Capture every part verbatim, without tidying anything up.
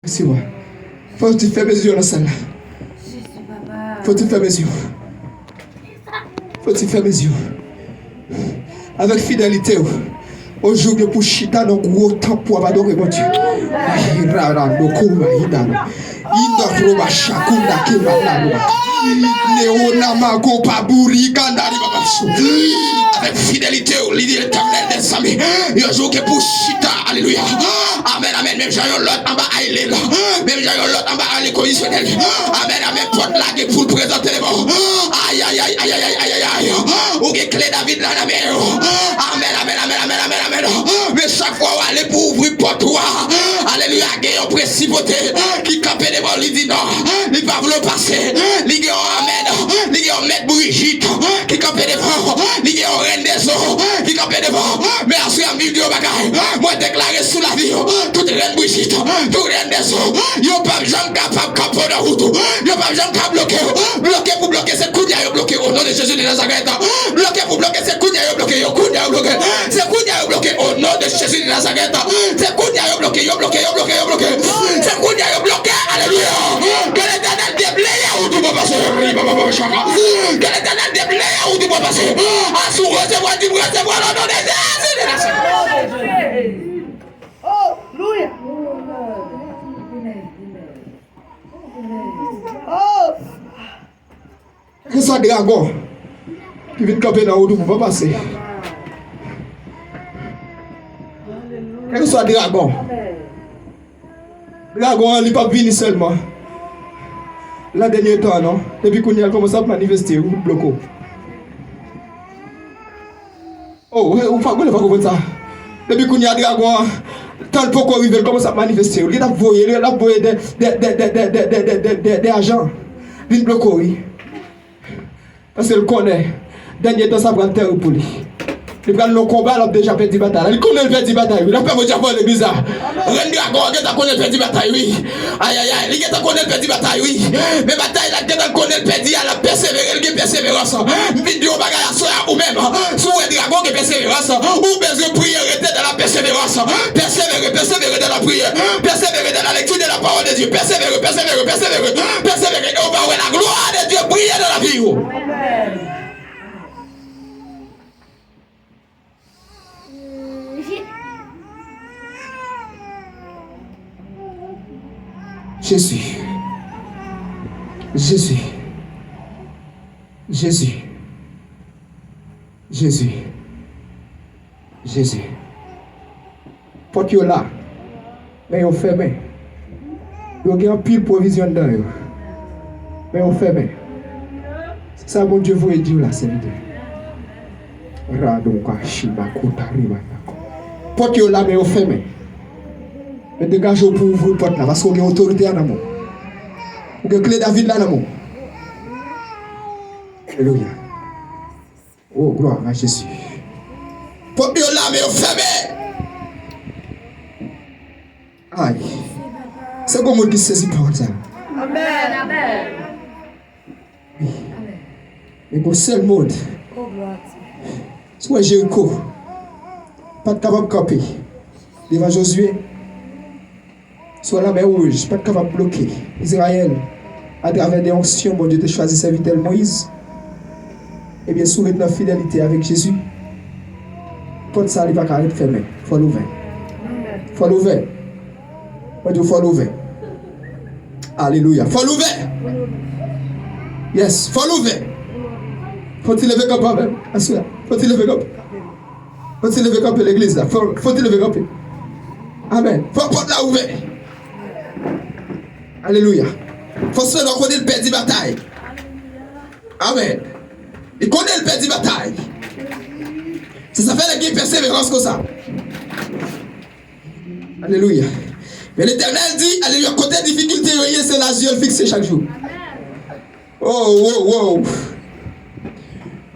Mèsi, wa. Fò w ti fèmen zye w nan sal la. Fò w ti fèmen zye w. Fò w ti fèmen zye w. Avèk fidelite w, yon jou gen pou chita nan gwo tanp w ap adore Bondye. Ay, rara, doko, ma, idano. Ida, roba, shakunda, kemana, roba. Neonama, gopa, buri, kanda, riba, basu. Avèk fidelite w, li di Letènèl dèzame. Yon jou gen pou chita, alelouya. Amèn, amèn. Menm jan yon lòt anba Aileen, menm jan yon lòt anba ale kondisyonèl. Amèn, amèn. Pòt la gen pou l prezante devan w. Ay, ay, ay, ay, ay, ay, ay, ay, ay. Ou gen kle David la nan men w. Amèn, amèn, amèn, amèn, amèn, amèn. Men chak fwa w ale pou ouvri pòt ou a, alelouya, gen yon prensipalite ki kanpe devan w, li di non, li pa vle w pase. Li gen yon amèn, li gen yon mèt Brijit ki kanpe devan w, li gen yon rèn dèzo ki kanpe devan w. Men aswè a m vin di w yon bagay, mwen deklare sou lavi w, tout rèn Brijit, tout rèn dèzo, yo p ap janm kapab kanpe w nan wout ou. Yo p ap janm ka bloke w. Bloke pou bloke, se kounye a yo bloke w. O non de Jezi de Nazarèt. Bloke pou bloke, se kounye a yo bloke yo. Kounye a yo bloke. Se kounye a yo bloke. O non de Jezi de Nazarèt. Se kounye a yo bloke, yo bloke, yo bloke, yo bloke. Se kounye a yo bloke. Alelouya. Ke Letènèl debleye wout ou pou pase. Riba, ba, ba, chaka. Ke Letènèl debleye wout ou pou pase. A si w resevwa, di m resevwa, o non de Jezi de Nazarèt. Oh, alelouya. Oh. Kèlkeswa dragon ki vin kanpe nan wout ou pou pa pase. Kèlkeswa dragon. Dragon an, li p ap vini sèlman nan dènye tan an, non. Depi kounye a, l kòmanse ap manifeste, wi, pou l bloke w. Oh, ou pa, ou pa konprann sa. Depi kounye a, dragon an, tan l poko rive, l kòmanse ap manifeste. Li t ap voye, li t ap voye de, de, de ajan vin bloke w, wi. Paske l konnen, dènye tan sa pral terib pou li. Li pral nan konba, l ap deja pèdi batay la. Li konnen l pèdi batay, wi. L ap fè Bondye ap pale bizar. Rèn dragon an gentan konnen l pèdi batay, wi. Ayayay, li gentan konnen l pèdi batay, wi. Men batay la, l gentan konnen l pèdi a, l ap pèsevere, l gen pèseverans. M vin di w yon bagay aswè a, ou menm, si w wè dragon gen pèseverans, ou bezwen priye, rete nan la pèseverans. Pèsevere, pèsevere dans la prière. Pèsevere dans la lecture de la parole de Dieu. Pèsevere, pèsevere, pèsevere, pèsevere. E ou va wè la gloire de Dieu briller dans la vie ou. Jezi. Jezi. Jezi. Jezi. Jezi. Pòt yo la, men yo fèmen. Yo gen anpil pwovizyon anndan yo, men yo fèmen. Se sa Bondye voye di w la, sèvitè. Radonka shibakota ribatako. Pòt yo la, men yo fèmen. Men degaje w pou w ouvri pòt la, paske w gen otorite a nan men w. Ou gen kle David la nan men w. Alelouya. Oh, gloire à Jésus. Pòt yo la, men yo fèmen. Ay. Se gwo moun ki sezi pawòl sa. Amèn. Amèn. Wi. Men gon sèl moun. Si w wè Jeriko pa t kapab kanpe devan Jozye, sou lanmè wouj pa t kapab bloke Izrayèl atravè de onksyon Bondye te chwazi sèvitè l Moyiz, ebyen, si w ret nan fidelite avèk Jezi, pòt sa li pa ka ret fèmen. Fò l ouvè. Fò l ouvè. Mwen di w, fò l ouvè. Alelouya. Fò l ouvè. Yes, fò l ouvè. Fò w ti leve kanpe avè m aswè a. Fò w ti leve kanpe. Fò w ti leve kanpe legliz la. Fò, fò w ti leve kanpe. Amèn. Fò pòt la ouvè. Alelouya. Fò sèl ou konnen l pèdi batay. Amèn. Li konnen l pèdi batay. Se sa fè lè gen pèseverans konsa. Alelouya. Men Letènèl di, alelouya, kote difikilte yo ye, se la zye l fikse chak jou. Oh, oh, oh.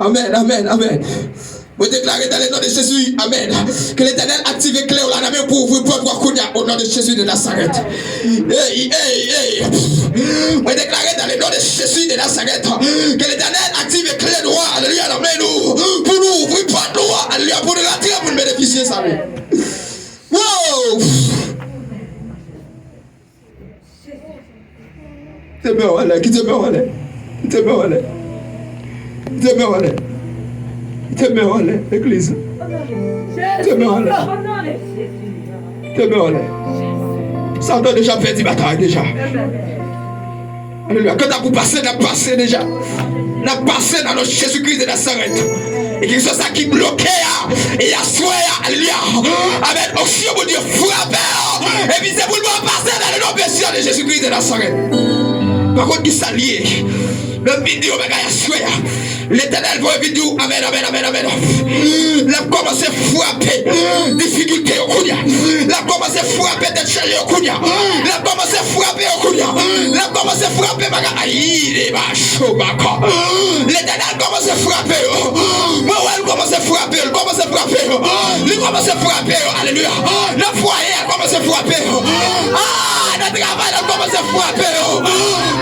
Amèn, amèn, amèn. Mwen deklare dans le nom de Jésus, amèn, ke Letènèl aktive kle w la nan men w pou ouvri pòt ou a kounye a, o non de Jezi de Nazarèt. Ey, ey, ey. Mwen deklare dans le nom de Jésus de Nazareth, ke Letènèl aktive kle nou an, alelouya, nan men nou, pou nou ouvri pòt nou an, alelouya, pou nou rantre, pou nou benefisye sa nou. Wow! Kite men w anlè, kite men w anlè. Kite men w anlè. Kite men w anlè. Kite men w anlè, legliz. Kite men w anlè. Kite men w anlè. Satan deja pèdi batay deja. Alelouya. Kanta pou pase, n ap pase deja. N ap pase nan non Jezi Kris de Nazarèt. E kèlkeswa sa ki bloke a, e aswè a, alelouya. Amèn. Onksyon Bondye frape w. Epi se pou l pase nan non presyè de Jezi Kris de Nazarèt. Pa kont ki sa l ye. Nan videyo bagay aswè a. Letènèl voye vin di w, amèn, amèn, amèn, amèn. L ap kòmanse frape difikilte yo kounye a. L ap kòmanse frape tèt chaje yo kounye a. L ap kòmanse frape yo kounye a. L ap kòmanse frape bagay. Ayi, de ba, cho, baka. Letènèl kòmanse frape yo. Mwen wè l kòmanse frape yo. L kòmanse frape yo. Li kòmanse frape yo. Alelouya. Nan fwaye a, l kòmanse frape yo. Ah, nan travay la, l kòmanse frape yo.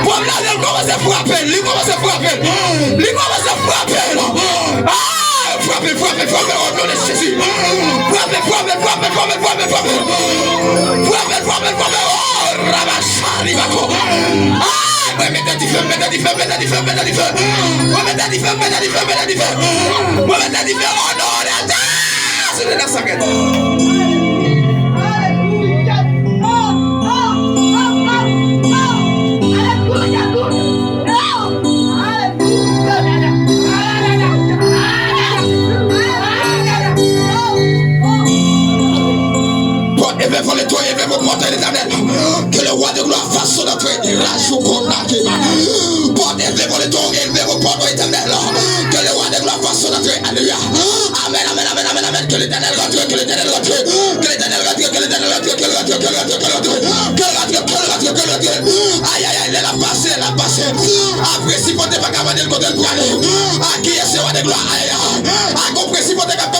Pwoblèm yo, l kòmanse frape l. Li kòmanse frape l. Li kòmanse frape l. Ah, frape, frape, frape, o non de Jezi. Frape, frape, frape, frape, frape, frape. Frape, frape, frape, oh, rabachari bako. Ah, mwen mete dife, mete dife, mete dife, mete dife. Mwen mete dife, mete dife, mete dife. Mwen mete dife, o non de Jezi de Nazarèt. Pòt, élevez vos lettres, élevez vos portes, l'Éternel. Que le roi de gloire fasse son entrée. Rajou konda keba. Pòt, élevez vos lettres, élevez vos portes, éternel. Que le roi de gloire fasse son entrée. Alelouya. Amèn, amèn, amèn, amèn, amèn. Que l'Éternel rentre, que l'Éternel rentre. Que l'Éternel rentre, que l'Éternel rentre, que l'Éternel rentre, que l'Éternel rentre. Que l'Éternel rentre, que l'Éternel rentre, que l'Éternel rentre. Ay, ay, ay, lè l ap pase, lè l ap pase. A prensipante pa ka mande l kote l prale. A kiyès se roi de gloire? Ay, ay, ay. A gon prensipante k ap